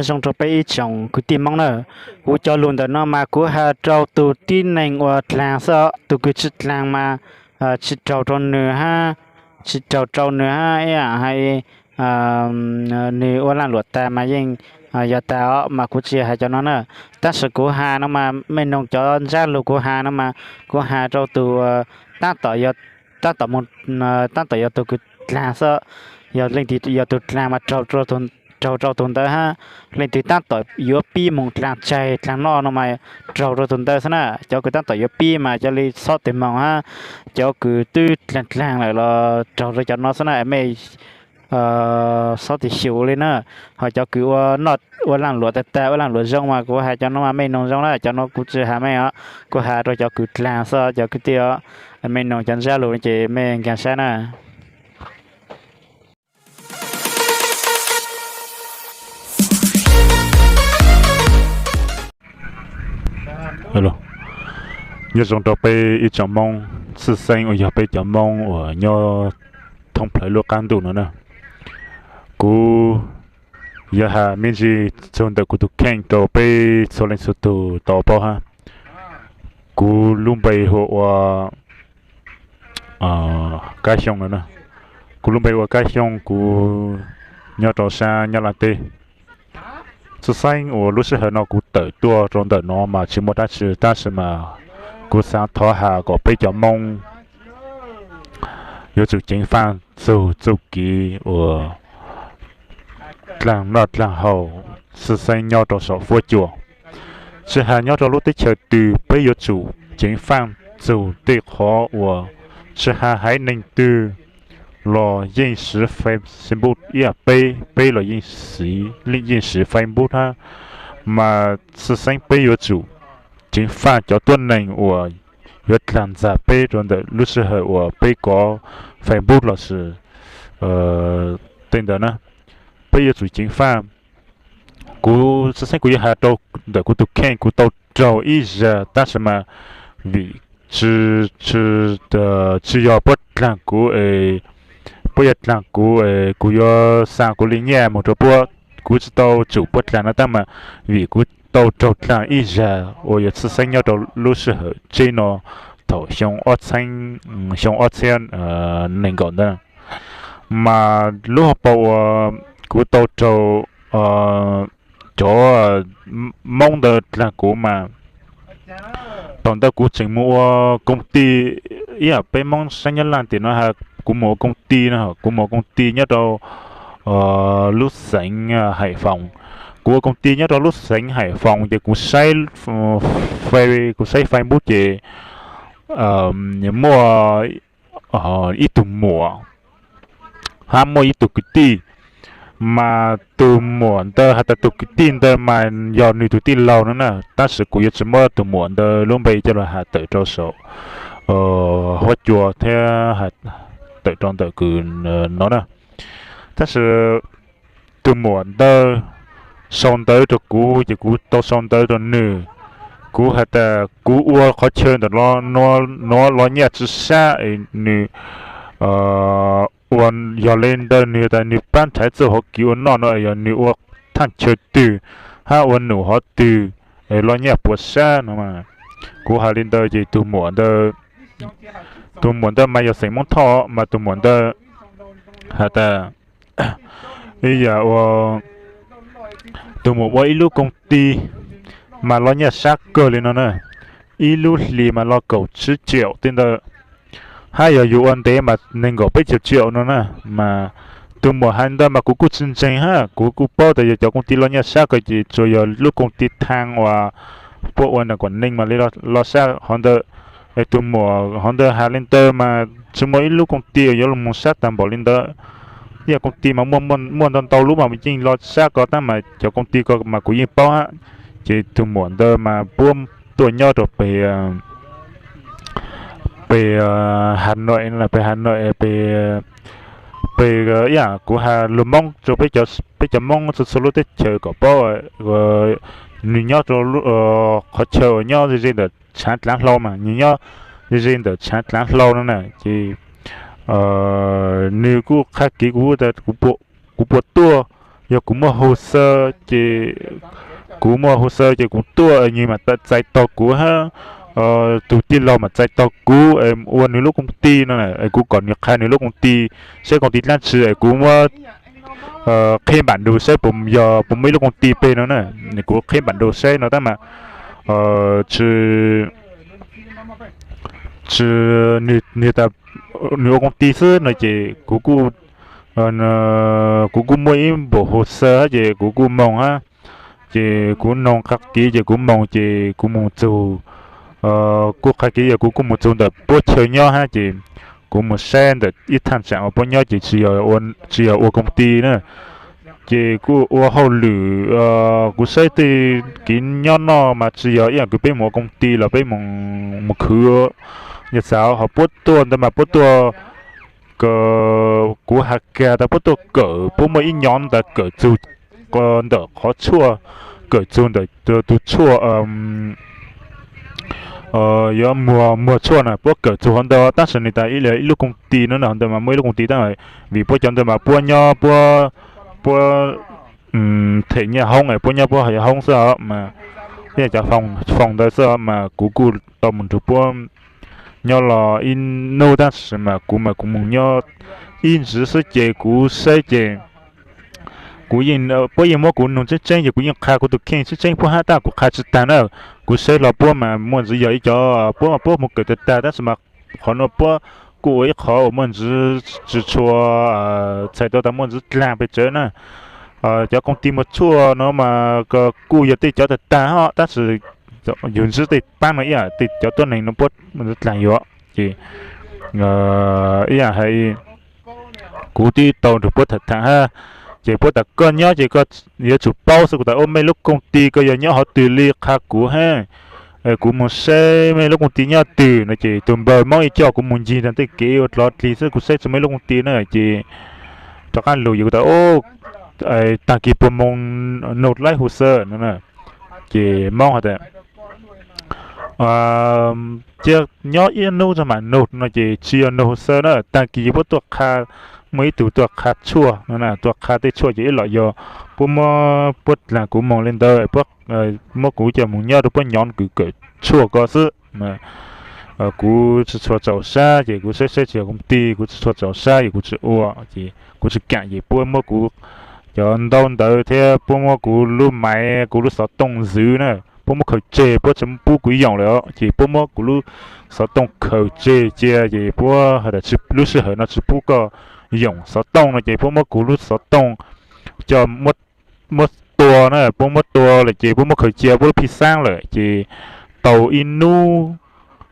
Nyob zoo rau peb ib tsoom kwv tij Hmoob na, kuv cov lus ntawm no mas kuv has rau tus tib neeg uas dlaag xwb, tus kws tsi dlaag mas tsi raug rau nws hab, tsi raug rau nws hab ib yam hais nws ua laaj luam tag mas yeej yog tag os, mas kuv tsi has cov no na. Tab sis kuv has no mas mej noog cov ntsab lug kuv has no mas kuv has rau tus tab tom, tab tom yog tus kws dlaag xwb, yog leej twg yog tus dlaag mas raug rau tus ntawd hab, leej twg tab tom yuav pib moog dlaag tsaig dlaag noj no mas raug rau tus ntawd xwb na. Cov kws tab tom yuav pib mas ca le xob tes moog hab, cov kws twb dlaag dlaag lawm los raug rau cov no xwb na, mej xob tes xyum le na. Ho cov kws ua laaj luam tag tag ua laaj luam zoo mas kuv has cov no mas mej noog zoo na, cov no kuv tsi has mej os, kuv has rau cov kws dlaag xwb cov kwv tij os. Mej noog cov ntsab lug ces mej nkaag sab na. Nyob zoo rau peb ib tsoom Moob txhwj xeeb uas yog peb cov Moob uas nyob thoob plawg lub qab ntuj no na. Kuv yuav has me ntsis txug ntawm kuv tus kheej rau peb txhua leej txhua tug tau paub hab. Kuv lub npe hu ua Kab Xyooj no na. Kuv lub npe hu ua Kab Xyooj, kuv nyob rau sab Nyab Laj teb. Txhwj xeeb uas lub sij hawm no kuv tawm tuaj rau ntawm no mas tsis muaj dab tsi tab sis mas kuv xaav thov has kom peb cov Moob yuav tsum ceev faj txug txuj kev uas dlaag noj dlaag haus, txhwj xeeb nyob rau saum fuab cua. Tsis has nyob rau lub teb chaws twg peb yuav tsum ceev faj txug tej qhov uas tsis has haiv neeg twg los yeej siv Facebook ib yam peb, peb los yeej siv, yeej siv Facebook hab. Mas txhwj xeeb peb yuav tsum ceev faj cov tuab neeg uas yuav dlaag ntxag peb rau ntawm lub sij hawm uas peb kov Facebook lossis tej ntawd na. Peb yuav tsum ceev faj. Kuv txhwj xeeb kuv yuav has rau ntawm kuv tus kheej, kuv tau raug ib zag tab sis mas vim tsis, tsis yog puab dlaag kuv es, puab yog dlaag kuv es kuv yuav xa kuv li nyiaj moog rau puab, kuv tsis tau tsum puab dlaag no tab mas vim kuv tau raug dlaag ib zag uas yog txhwj xeeb nyob rau lub sij hawm tseb no thaum xyoo ob txhiab, xyoo ob txhiab nees nkaum ntawd. Mas lub hauv paus uas kuv tau raug cov Moob ntawd dlaag kuv mas thaum ntawd kuv tseem mus ua koom ti, ib yam peb Moob sab Nyab Laj tim no has, kuv mus ua koom ti no, kuv mus ua koom ti nyob rau lub xeev Haiv Foos. Kuv ua koom ti nyob rau lub xeev Haiv Foos ces kuv saib, kuv saib Facebook ces muaj ib tug muam hab muaj ib tug kwv tij, mas tus muam ntawd has tas tus kwv tij ntawd mas yog nws tus tij laug no na, tab sis kuv yuav tsis muab tus muam ntawd lub npe coj los has tawm rau saum huab cua thiab tawm rau ntawm kws no na. Tab sis tus muam ntawd sau ntawv rau kuv ces kuv tau sau ntawv rau nws. Kuv has tas kuv ua qhov chaw ntawm no, nuav los nyaj tsi sab es nws ua, yog le ntawd nws tas nws pab nrhav txuj hauv kev ua noj no es yog nws ua thaaj chaw twg hab ua num hov twg es los nyaj puas sab no. Kuv has li ntawd ces tus muam ntawd, tus muam ntawd mas yog xeem Moob Thoj mas tus muam ntawd has tas ib yam ua tus muam ua ib lub koom ti mas los nyaj sab kawg li no na, ib lub hlis mas los kaum tsib tsiaum tej ntawd, hab yog yus ua ntev mas nees nkaum peb caug tsiaum no na. Mas tus muam hais ntawd mas kuv kuj tsi ntseeg hab, kuv kuj paub tas yog cov koom ti los nyaj sab kawg ces tsuas yog lub koom ti thaaj uas puab ua ntawm Quảng Ninh mam li los sab hov ntawd. Es tus muam hov ntawd has li ntawd mas tsi muaj ib lub koom ti uas yuav los moog sab taag npaum li ntawd. Ib yam koom ti mas muaj ntau ntau lub mas yeej los sab ko tab mas cov koom ti ko mas kuv yeej paub hab. Ces tus muam ntawd mas puab tuaj nyob rau peg, peg Hà Nội, peg Hà Nội, peg, peg ib yam kuv has lug Moob rau peb cov Moob txhua txhua lub teb chaws kom paub, nws nyob rau qhov chaw uas nyob ze ze ntawm tshaav dlaav hlau mas, nws nyob ze ze ntawm tshaav dlaav hlau no na. Ces nws kuj qha kev kuv tas kuv puas tuaj yog kuv muaj hauv xav ces, kuv muaj hauv xav ces kuv tuaj nws mam txais tog kuv hab, tus tij laug mam txais tog kuv es ua nws lub koom tij no na, es kuv kom nws qha nws lub koom tij, saib koom tij dlaab tsi es kuv muab qhib npam nrug saib puas yog puas muaj ib lub koom tij peg no na. Kuv qhib npam nrug saib no tab mas tsis, tsis, nws, nws tas nws ua koom tij xwb no ces kuv kuj, kuv kuj muaj ib npaum hauv xav hab ces kuv kuj moog hab. Ces kuv noog qha kiv ces kuv moog ces kuv moog txug, kuj qha kiv ces kuv kuj moog txug ntawm puab chaw nyob hab ces kuv moog saib ntawm ib thaaj tsaam uas puab nyob ces tsis yog ua koom tij na. Ces kuj ua hauj lwm, kuv saib tej kev nyob noj mas tsis yog ib yaam kws peb moog ua koom tij los peb moog, moog khwv. Yog xaav ho puab tuaj ntawd mas puab tuaj, kuv has kag tas puab tuaj kawm, puab muaj ib nyom tas kawm txug ntawm qhov tshuaj, kawm txug ntawm tus tshuaj, yuav muag, muag tshuaj na, puab kawm txug hov ntawd tab sis nws tas ib, ib lub koom tij no na, hov ntawd mas muaj ib lub koom tij tab vim puab cov ntawd mas puab nyob puab, puab them nyaj hoob es puab nyob puab hoob xwb os mas, ib yam cov foom ntawd xwb os mas kuv kuj tau moog nrug puab nyob los ib nub tab sis mas kuv mas kuv moog nyob ib ntsis xwb ces kuv saib ces kuv yeej, puab yeej muab kuv nug tseeb tseeb ces kuv yeej qha kuv tus kheej tseeb tseeb puab hab tab kuv qha tsis tag na. Kuv saib hlo puab mas muaj ntsis yog ib cov puab mas puab moog kawm tag tag tab sis mas qhov no puab kuj ua ib qhov uas muaj ntsis tsis tshua, txhais tau tas muaj ntsis dlaag pes tsawv na. Cov koom tij muag tshuaj no mas kuj yog tej cov tag tag hos tab sis yug ntsib tej paab no ib yam tej cov tuab neeg no puab muaj ntsis dlaag yuav ces ib yam hais kuv twb tau nrug puab tham tham hab ces puab tas koj nyob ces koj yuav tsum paub xwb. Kuv tas ua mej lub koom tij koj yog nyob hov twg li qha kuv hab, kuv moog saib mej lub koom tij nyob twg no ces tus npawg Moob yeej coj kuv moog ncig nraag tej kev ua dlov dlig xwb kuv saib tsis muaj ib lub koom tij na ces rov qaab lug ces kuv tas tag kis puag moog nug laib hu xwb no na. Ces Moob has tas cia nyob ib nub tso mam nug no ces tsis yog nug hu xwb na, tag kis puab tuaj qha, muaj ib tug tuaj qha tshuaj no na, tuaj qha tej tshuaj ces ib los yog puab muab puab dlaag kuv moog li ntawd, muab kuv coj moog nyob rua puab nyom kws kawm tshuaj ko xwb. Kuv tsis tshua txaus sab ces kuv saib saib tsis yog koom tij, kuv tsis tshua txaus sab ces kuv tsis ua ces kuv tsis kaam ces puab muab kuv cov ntaub ntawv thiab puab muab kuv lub maiv, kuv lub xov tooj ntxwv na, puab muab khaws tseg, puab tsis pub kuv yoom lawm os ces puab muab kuv lub xov tooj khaws tseg cia ces puab has tas lub sij hawm no tsis pub koj yoom xov tooj no ces puab muab kuv lub xov tooj coj muab tua na, puab muab tua lawm ces puab muab khaws cia puab lub phij xaab lawm ces tau ib nub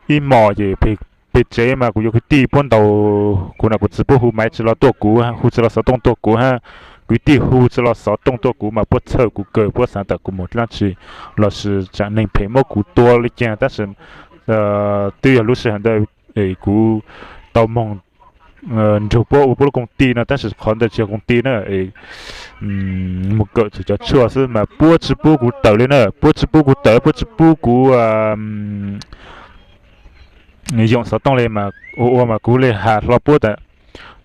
ib hmos ces peg tsev mas kuv yuav kwv tij puab ntaus kuv na, kuv txiv puab hu maiv tsis los tuaj kuv, hu tsis los xov tooj tuaj kuv hab, kwv tij hu tsis los xov tooj tuaj kuv mas puab txhawj kuv kawg, puab xaav tas kuv moog dlaab tsi lossis tsam neeg phem muab kuv tua li cas tab sis twb yog lub sij hawm ntawd kuv tau moog nrug puab ua puab lub koom tij no tab sis qhov ntawd tsis yog koom tij na, moog kawm txug cov tshuaj xwb mas puab tsis pub kuv tawm li na, puab tsis pub kuv tawm, puab tsis pub kuv yoom xov tooj li mas ua ua mas kuv li has hlo puab tas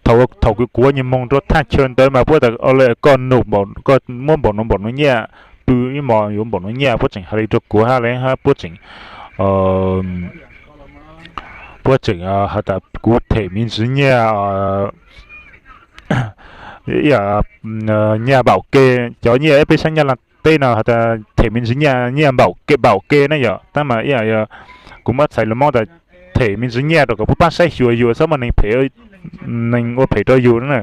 thaum, thaum kuv kuav nyias moog rua thaaj chaw ntawd mas puab tas o le koj nug, koj muab npaum nuav npaum nuav nyiaj, pw ib hmos yuav npaum nuav nyiaj, puab tseem has li rua kuv hab le hab puab tseem puab tseem has tas kuv them me ntsis nyiaj, nyiaj npaum ke, cov nyiaj peb saab Nyab Laaj teb no has tas them me ntsis nyiaj, nyiaj npaum ke npaum ke na yom, tab mas ib yam kuv muab txhais lus Moob tas them me ntsis nyiaj rau kom puab paab saib xyuas yus txhob muaj neeg phem, neeg ua phem rau yus na,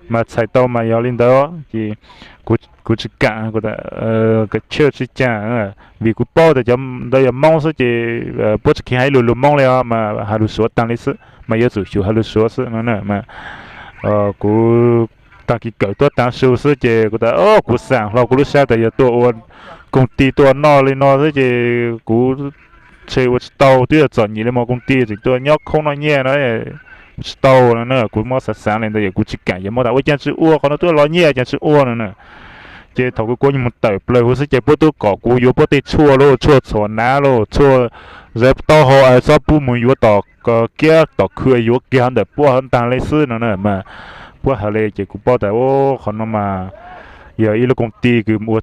mas txhais tau mas yog li ntawd ces kuv tsis kaam, kuv tas kav tsij tsis kaam, vim kuv paub tas cov ntawd yog Moob xwb ces puab tsis kheev has ib lus lus Moob li os mas has lus Suav taag li xwb mas yuav tsum xyum has lus Suav xwb no na mas kuv taag kis kawm tuab taav su xwb ces kuv tas kuv xaam hlo kuv lub sab tas yog tuaj ua koom tij tuaj noj li no xwb ces kuv tshe ua tsis tau, twb yog txom nyem li moog koom tij tseem tuaj nyob khoob noj nyiaj no tsis tau no na. Kuv muab xaav xaav li ntawd yog kuv tsis kaam, yog muab tas ua caag tsis ua, qhov no twb los nyiaj caag tsis ua no na. Ces thaum kuv kuav nyias moog tawm plawg huv xwb ces puab tub kom kuv yuav puab tej tshuaj lauj, tshuaj txhuam nav lauj, tshuaj zeb taub hau, txhob pub mus yuav tom kiab tom khw, yuav kiag ntawm puab hov ntaag li xwb no na mas puab has li ces kuv paub tas qhov no mas yog ib lub koom tij kws ua,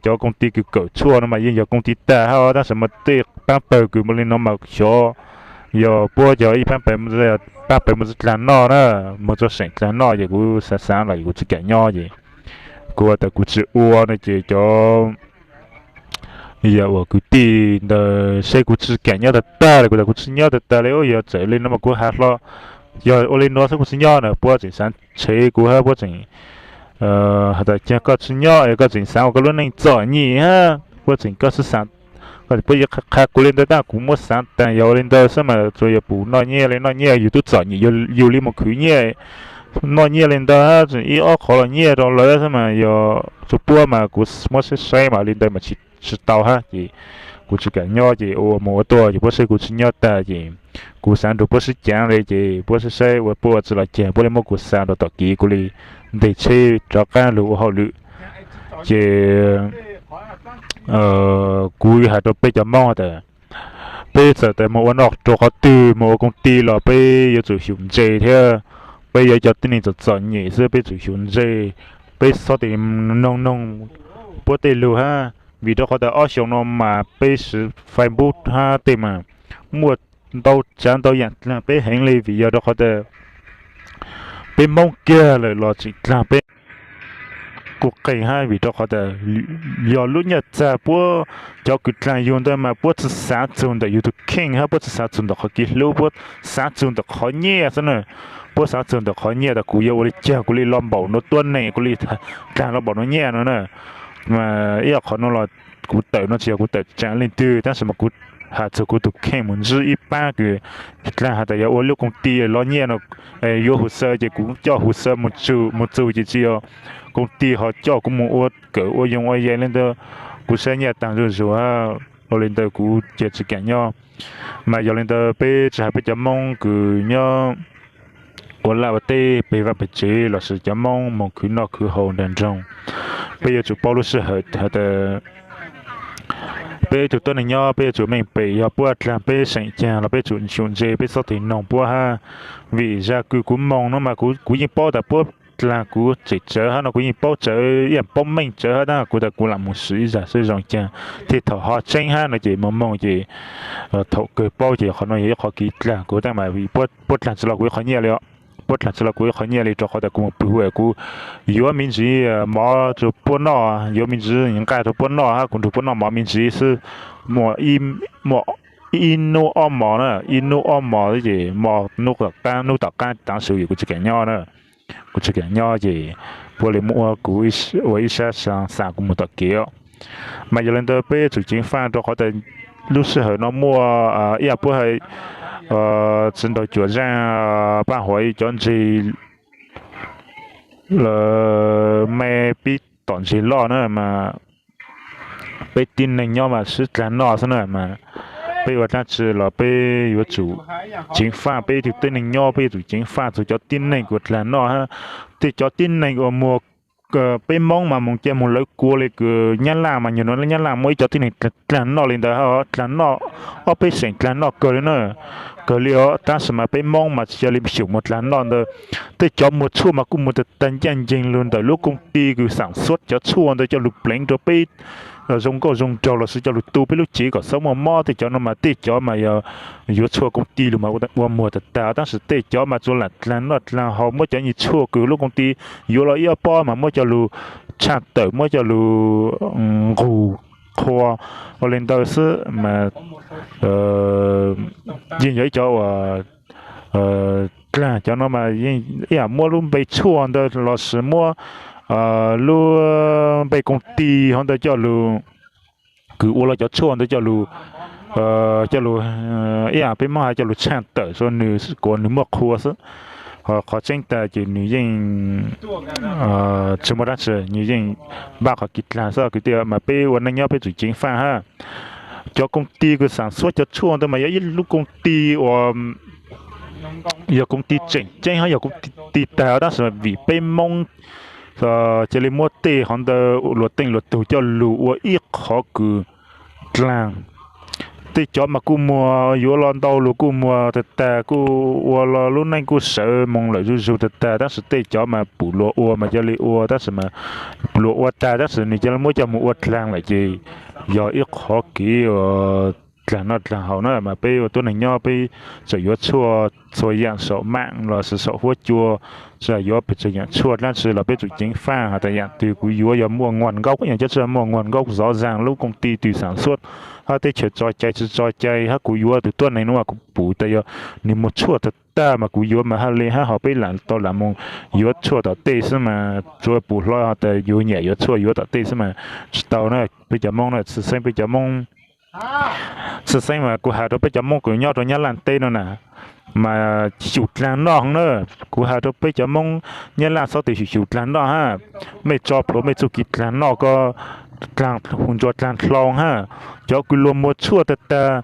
cov koom tij kws kawm tshuaj no mas yeej yog koom tij tag hab, tab sis mas tej paab pawg kws ua li no mas xyov yog puab cov ib paab pawg, paab pawg moog txug dlaag noj na, moog txug seem dlaag noj ces kuv xaav xaav los kuv tsi kaam nyob ces kuv has tas kuv tsi ua no ces cov yog uas kwv tij ntawd saib kuv tsi kaam nyob tag tag li, kuv tas kuv tsi nyob tag tag li, yog txawm li no mas kuv has hlo, yog ua li no xwb kuv tsi nyob na, puab tseem xaav tshev kuv hab puab tseem has tas koj tsi nyob es koj tseem xaav ua koj lub neej txom nyem hab puab tseem, koj xaav, puab qha kuv li ntawd tab kuv muab xaav taag yog ua li ntawd xwb mas tsuas yog pum noj nyiaj li noj nyiaj, yus tub txom nyem yus li mus khwv nyiaj noj nyiaj li ntawd hab tseem ib ob qhov los nyiaj rau lawv xwb mas yog tsuas puab mas kuv muab saib saib mas li ntawd mas tsi tau hab ces kuv tsi kaam nyob ces ua mus ua tuaj ces puab saib kuv tsi nyob tag ces kuv xaav nrug puab sib caav li ces puab saib saib ua puab ua tsi los cag puab li muab kuv xa rau tom kev kuv li nteg tsheb rov qaab lug ua hauj lwm. Ces kuv has rau peb cov Moob tas peb txawm tas moog ua noj rau qhov twg moog ua koom tij los peb yuav tsum xyum ntse thiab, peb yog cov tib neeg txom txom nyem xwb peb tsum xyum ntse, peb txhob tes noog noog puab tej lug hab vim rau qhov tas ob xyoos no mas peb siv Facebook hab tej mas muaj ntau tsaav ntau yaam dlaag peb heev li vim yog rau qhov tas peb Moob kiag lawm los tseem dlaag peb kuj qeeg hab vim rau qhov tas yog lub nyaj txag puab cov kws dlaag yug ntawd mas puab tsi xaav txug ntawm yug tus kheej hab puab tsi xaav txug ntawm qhov kev hlub, puab xaav txug ntawm qhov nyiaj xwb na. Puab xaav txug ntawm qhov nyiaj tas kuv yuav ua li cas kuv li los npaum nuav tuab neeg, kuv li dlaag los npaum nuav nyiaj no na. Mas ib yam qhov no los kuv tawm no tsi yog kuv tawm tsaam leej twg tab sis mas kuv has txug kuv tus kheej mus ntsib ib paab kws dlaag has tas yog ua lub koom tij los nyiaj no, yuav hu xaw ces kuv coj hu xaw mus txug ces tsi yog koom tij ho coj kuv mus ua kawm ua yoog ua yaig li ntawd, kuv saib nyiaj taag zuj zus, ua li ntawd kuv cia tsi kaam nyob. Mas yog li ntawd peb tsi has peb cov Moob kws nyob ua laj ua teb peg vaj peg tsev lossis cov Moob moog khwv noj khwv haus nraag nroog, peb yuav tsum paub lub sij hawm has tas peb ib tug tuab neeg nyob peb yuav tsum meej pem, yog puab dlaag peb seem caag los peb tsum xyum ntse, peb txhob tes noog puab hab. Vim zaj kws kuv moog no mas kuv yeej paub tas puab dlaag kuv tseem tsawv hab no, kuv yeej paub tsawv ib yam paub meej tsawv hab tab kuv tas kuv lam mus swm ib zag seb zoo caag thiaj thaum ho tseeb hab no ces moog moog ces thaum kawg paub ces qhov no yog ib qhov kev dlaag kuv tab mas puab dlaag tsi los kuv ib qhov nyiaj li os. Puab dlaag tsi los kuv ib qhov nyiaj li rau qhov tas kuv mus pw huv kuv yuav me ntsis mov rau puab noj, yuav me ntsis nqaj rau puab noj hab kuv nrug puab noj mov me ntsis xwb, muaj ib nub ob mov na, ib nub ob mov ces mov nub tom qaab, nub tom qaab taav su kuv tsi kaam nyob na. Kuv tsi kaam nyob ces puab li muab kuv ua ib sab xaa kuv mus tom kev os. Mas yog li ntawd peb yuav tsum ceev faj rau qhov tas lub sij hawm no muaj ib yam puab has tsi nraug cuam zaaj paaj huam cov ntseg lawm me pib tom ntseg loj na mas peb tib neeg nyob mas sib dlaag noj xwb na mas peb ua dlaab tsi los peb yuav tsum ceev faj, peb tug tib neeg nyob peb yuav tsum ceev faj txug cov tib neeg kws dlaag noj hab tej cov tib neeg uas muag peb Moob mas moog ca moog lawv kua li kws Nyab Laj mas nyuag no Nyab Laj muaj ib cov tib neeg dlaag noj li ntawd hab, dlaag noj ob peb seem dlaag noj kawg li na. Kawg li os, tab sis mas peb Moob mas tsi yog li xyum muag dlaag noj ntawd. Tej cov muag tshuaj mas kuj muag tag tag ncaj nceeg lug ntawm lub koom tij kws xaam xuab cov tshuaj ntawd coj lug pleev rau peb zoo nkauj zoo nraug lossis coj lug tu peb lub cev kom txhob muaj mob. Tej cov no mas tej cov mas yog yuav tshuaj koom tij lug mas ua muag tag tag, tab sis tej cov mas tsuas lam dlaag noj dlaag haus muab cov nyuag tshuaj kws lub koom tij yuav los ib ob pob mas muab coj lug tshaj tawm, muab coj lug nqug qhua ua li ntawd xwb mas yeej yog ib cov uas dlaag. Cov no mas yeej ib yam muab lub npe tshuaj ntawd lossis muab lub npe koom tij hov ntawd coj lug, kws ua los cov tshuaj ntawd coj lug, coj lug ib yam peb Moob has coj lug tshaj tawm rua nws kuas nws muaj qhua xwb. Qhov tseeb tag ces nws yeej tsi muaj dab tsi, nws yeej npaj qhov kev dlaag xwb kwv tij. Mas peb ua neej nyob peb tsum ceev faj hab. Cov koom tij kws xaam xuab cov tshuaj ntawd mas yog ib lub koom tij uas yog koom tij tseem ceeb hab yog koom tij tag, tab sis vim peb Moob cia li muab tej qhov ntawd luas teej luas tug coj lug ua ib qhov kws dlaag tej cov mas kuj muag yuav los ntau, luag kuj muag tag tag, kuj ua los lub neej kuj sawv moo lawm zuj zus tag tag, tab sis tej cov mas pum luag ua mas cia li ua, tab sis mas luag ua tag tab sis nws cia li muab coj mus ua dlaag lawm ces yog ib qhov kev dlaag noj dlaag haus na. Mas peb ua tuab neeg nyob peb txawm yuav tshuaj txhua yaam saum maam los sis saum huab cua, txawm yuav pes tsawg yaam tshuaj dlaab tsi los peb tsum ceev faaj has tas yaam twg kuv yuav yog muaj nguag nkaub, yog cov tshuaj muaj nguag nkaub zov zaag lub koom ti twg xaam xuab hab teb chaws tso cai tsi tso cai hab kuv yuav tug tuab neeg nuav mas kuv pum tas yog nwg muag tshuaj tag tag mas kuv yuav mas hab le hab ho peb lam tau lam moog yuav tshuaj tom tej xwb mas tsuav pum hlo tas yug nyam yuav tshuaj yuav tom tej xwb mas tsi tau na. Peb cov Moob na, txhaj xeeb peb cov Moob, txhaj xeeb mas kuv has rua peb cov Moob kws nyob rua Nyab Laaj teb nuav na, mas xyum dlaag noj heev na. Kuv has rua peb cov Moob, Nyab Laaj xob tes xyum xyum dlaag noj hab. Mej tso plhuav mej txuj kev dlaag noj ko, dlaag hu ntsuag dlaag hlau hab. Cov kws luag muag tshuaj tag tag,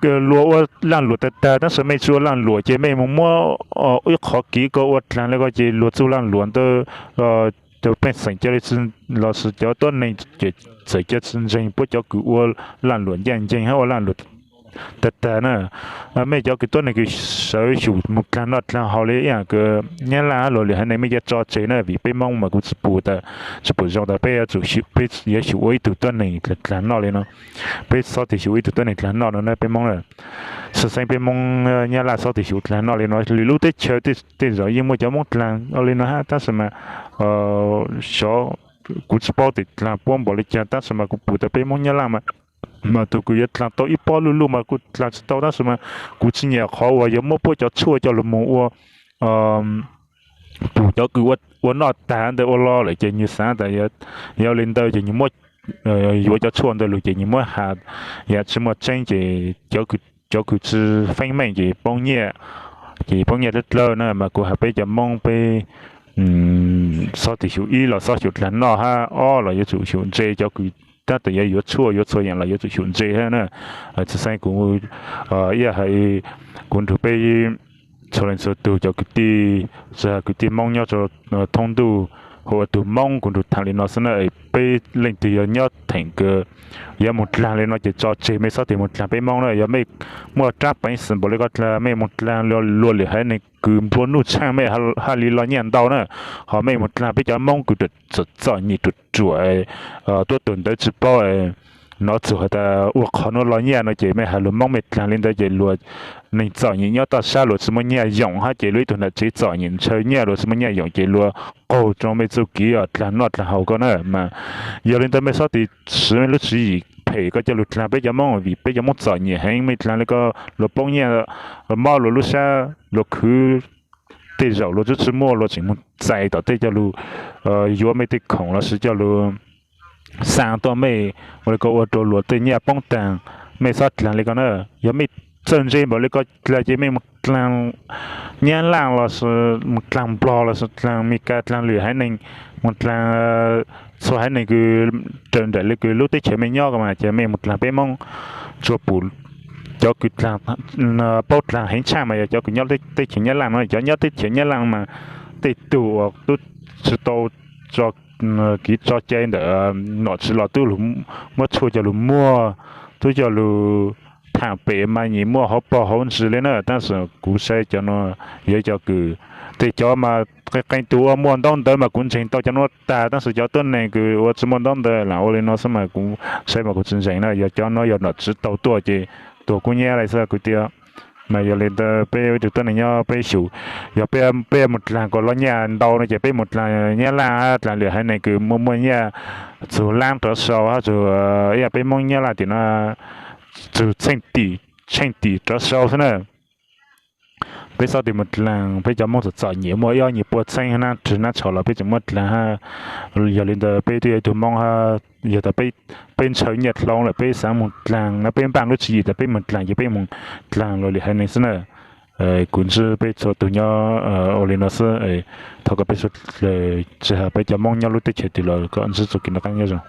luag ua laaj luam tag tag, tab sis mej tsi ua laaj luam ces mej moog muab ib qhov kev ko ua dlaag le ko ces luag txuj laaj luam ntawd, cov pej xeem ca le los sis cov tuab neeg txawm ca tsi ntseeg puab cov kws ua laaj luam ncaaj nceeg hab ua laaj luam tag tag na. Mej cov kws tuab neeg kws sawv xyum moog dlaag noj dlaag haus le ib yaam kws Nyab Laaj hab luag lwm haiv neeg mej ca tso tseg na, vim peb Moob mas kuv tsi pum tas, tsi pum zoo tas peb yuav tsum, peb yuav xyum ua ib tug tuab neeg dlaag noj le no. Peb xob tes xyum ib tug tuab neeg dlaag noj no na peb Moob na. Txhaj xeeb peb Moob, Nyab Laaj xob tes xyum dlaag noj le no, lwm lub teb chaws tej zaum yeej muaj cov Moob dlaag le no hab, tab sis mas xyov, kuv tsi paub tes dlaag puab npaum le caag, tab sis mas kuv pum tas peb Moob Nyab Laaj mas, mas tug kws yuav dlaag tau ib pob luj luj mas kuj dlaag tsi tau, tab sis mas kuv tsi nyiam qhov uas yuav muab puab cov tshuaj coj lug moog ua pum cov kws ua noj tag ntawd ua lo lawm ces nwg xaav tas yog le ntawd ces nwg muab, yuav cov tshuaj ntawd lug ces nwg muab has yam tsi muaj tseeb ces cov kws tsi feeb meej ces poob nyiaj, ces poob nyiaj dlawb dlawb na. Mas kuv has peb cov Moob peb xob tes xyum ib los xob xyum dlaag noj hab, ob los yuav tsum xyum ntse cov kws tab tom yuav yuav tshuaj yuav txhua yaam los yuav tsum xyum ntse hab na. Txhaj xeeb kuv ib yam has, kuv nrug peb txhua leej txhua tug cov kwv tij, txhua kwv tij Moob nyob rua thoob ntuj, hu ua tug Moob kuv nrug thaam le no xwb na. Peb leej twg yog nyob theem kws yuav moog dlaag le no ces tso tseg, mej xob tes moog dlaag peb Moob na. Yog mej muaj raab peev xwm npaum le ko dlaag, mej moog dlaag luag lwm haiv neeg kws nplua nuj tshaaj mej haj li lug nyiaj ntau na. Ho mej moog dlaag peb cov Moob kws txom txom nyem ruam ruam, tuab tug ntawv tsi paub, nov txug has tas ua qhov nuav lug nyiaj no ces mej has luag Moob mej dlaag le ntawd ces luag neeg txom nyem nyob toj sab luag tsi muaj nyiaj yoom hab ces luag ib tug nam tsev txom nyem ntshaw nyiaj luag tsi muaj nyiaj yoom ces luag qaug rua mej txuj kev dlaag noj dlaag haus ko na. Mas yog le ntawd mej xob tes swv mej lub tswv yim phem ko coj lug dlaag peb cov Moob, vim peb cov Moob txom nyem heev, mej dlaag le ko luag poob nyiaj, mob luag lub sab, luag khwv, tej zaum luag tsi tsi muaj luag tseem moog txais tom tej coj lug yuav mej tej khoom los sis coj lug xaa tuaj mej, ua le ko ua rua luag tej nyiaj poob taag. Mej xob dlaag le ko na. Yog mej txawj ntse npaum le ko dlaag ces mej moog dlaag Nyab Laaj los sis moog dlaag Nplog los sis dlaag Meskas, dlaag lwm haiv neeg, moog dlaag txhua haiv neeg kws raws nraim le kws lub teb chaws mej nyob ko mas ces mej moog dlaag peb Moob, tsuav pum cov kws paub dlaag heev tshaaj mas yog cov kws nyob teb chaws Nyab Laaj no. Cov nyob teb chaws Nyab Laaj mas tej tug uas tub tsi tau tso kev tso cai ntawm nom tswv los tub muab tshuaj coj lug muag, tub coj lug thaam pem mas nyem muaj hauv paug hauv ntsis le na. Tab sis kuv saib cov no yog cov kws, tej cov mas qee qee tug ua muaj ntaub ntawv mas kuv ntseeg tau cov nuav tag, tab sis cov tuab neeg kws ua tsi muaj ntaub ntawv lam ua le no xwb mas kuv saib mas kuv tsi ntseeg na. Yog cov nuav yog nom tswv tau tuaj ces tuag kub nyab le xwb kwv tij. Mas yog le ntawd peb ua ib tug tuab neeg nyob peb xyum, yog peb moog dlaag kom lug nyiaj ntau no ces peb moog dlaag Nyab Laaj, dlaag lwm haiv neeg kws muaj muaj nyiaj txug laab rov sau hab txug, ib yam peb Moob Nyab Laaj tim no txug tsheej tim rov sau xwb na. Peb xob tes moog dlaag, peb cov Moob txom txom nyem muaj ib ob nyuag puas txheeb hab nab rwg nab tshov los peb tseem muab dlaag hab. Yog le ntawd peb twb yog ib tug Moob hab, yog tas peb ntshaw nyiaj dlhau lawm peb xaav moog dlaag no peb npaaj lub tswv yim tas peb moog dlaag ces peb moog dlaag luag lwm haiv neeg xwb na. Kuv ntsib peb txhua tug nyob ua le no xwb, thov kom peb sawv daws tsi has peb cov Moob nyob lub teb chaws twg los kom ntsib txuj kev noj qab nyob zoo.